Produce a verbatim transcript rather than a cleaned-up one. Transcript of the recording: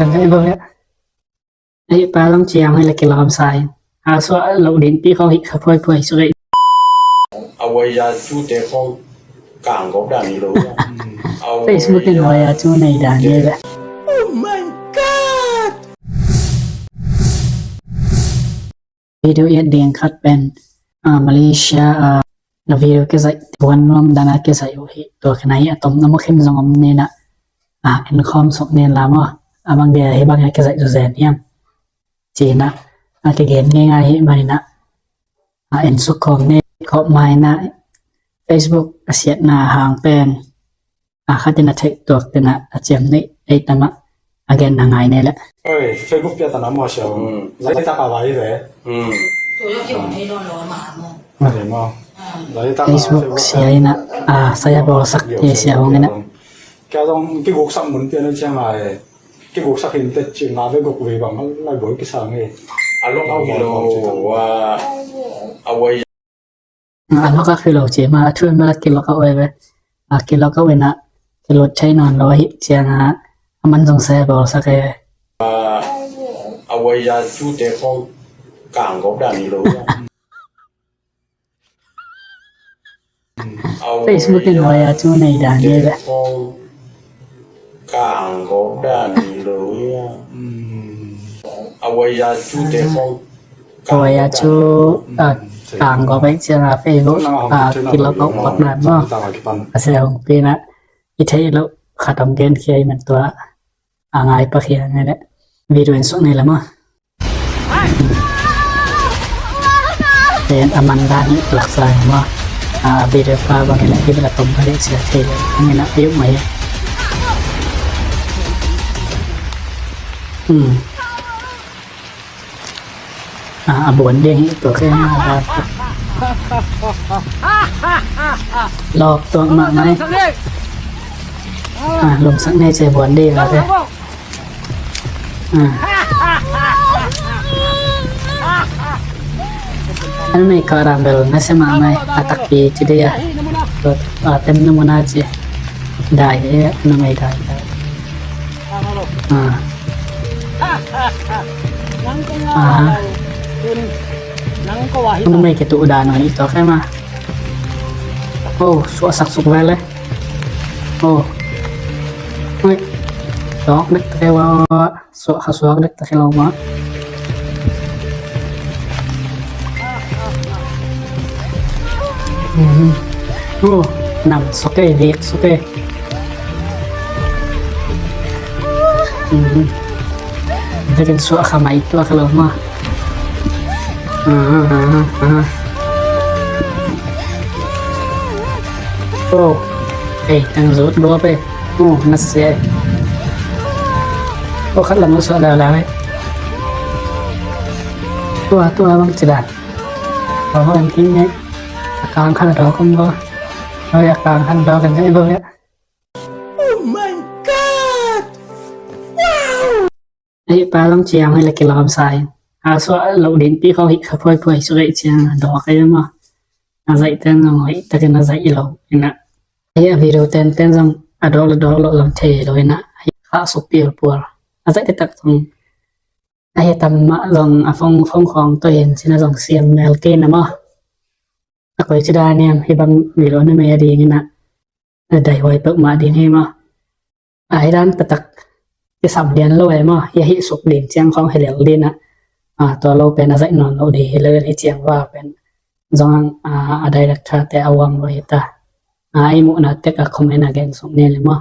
Kan ka i bang ya. Ai pa long ciang hoi la kilawm sa in. A suah lo din pi khong hi kha phuai phuai su rei. A wai ya cu te khong kang gop dan hi lo. Facebook in wai ya cu nei dan hi le. Oh my God! Video i et ding khat pen, ah, Malaysia, ah, na video kizaih, buan nuam dana kizaih uh hi. Tua kina hi a tom na mu khim zong om nena, ah, en khawm suk nen la maw. A bang dia hi bang a kizaih zu zen hiam. Cina, ah, kigen ngei ngai hi manina, ah, en suk khawm ne, khawm maina, Facebook a siatna hang pen, a khatin a theih tuak tina a ciam neih ei tama a gen na ngai ne le. Oi, Facebook pia tana maw siam. Hmm. Lai tak a vai ve. Hmm. Tua yo kiong thei lo lo ma mo. Oi, maw. Hmm. Lai tak a Facebook sia ina, a saya bawlsak ye sia hong ina. Kia dong kiguksak mun pia na ciang ai. Kiguksak hin te ci nga ve guk ve bang lai boi kisang e. A lok au hi lo wa a wai. A lawk a khi lo ci ma a thu in ma la kilawk a oi ve. A kilawk a oi na kilut thei nawn lo hi ciang a a man zong se bawlsak e. A wai ya cu te khong kang gop dan hi lo. Facebook in wai ya cu nei dan hi ve. Kang gop dan hi lo ia. A wai ya cu te khong. A wai ya cu, ah, kang gop ai ciang a Facebook, ah, kilawk a oi dan maw. A se hong pina i thei lo khat om gen khia i man tua. A ngai pa khia ngai le. Video in suk nei la maw. Pen a man dan hi tuak sa hi maw. A video pa bang hi la hi bela tom ka le sia thei le. Ang ina ayuk mai. Hmm. A, a buan ding hi tuak e. Lawp tuak mahmah e. A, lomsak nei ce buan ding a te. A. An mei ka rang bel na se mahmah e. A takpi ci ding a. A tem na muna ci. Dai e, na mei dai dai. Ah. Ah. Nang ko ahi. Nang mei ke tu udah no itu kan mah. Oh, suak sak suk vele. Oh. Oi. Dok dek te wa. Suak kha suak dek ta khelo ma. Mhm. Oh, nam suk e, dek suk e. Mhm. Vekin suak kha mai tua khelo ma. Ah, ah, ah, ah. Oh. Eh, tang zut dua pe. Oh, na sia. Oh, khat lam suak lau lau e. Tua, tua bang ci dan. Tua bang king e. A kang khan a dawk om lo. Oi, a kang khan a dawk kan e bang e. Oh my God! Wow! Ai pa long ciang hoi la kilawm sa in. A suah lo din pi khong hi kha phuai phuai su rei ciang a dawk ai maw. A zaih ten zong hoih takin a zaih lo ina. Ai a video ten ten zong a dawk lo dawk lo zong thei lo ina. Ai kha suk pial pual. A zaih te tak zong. Ai tam mah zong a phone phone khong to in cina zong siam mel kei na maw. A koi ci dan hiam hi bang video na mei a ding ina. A dai huai peuhmah din hi maw. A hi dan patak kisam lian lo e maw. Hi a hih suk din ciang khong hi lel din a. A tua lo pen a zaih nawn lo di hi lo hi ciang va pen. Zong a, a director te a uang lo hi ta. A i muhna tek a comment a gen suk ni le maw.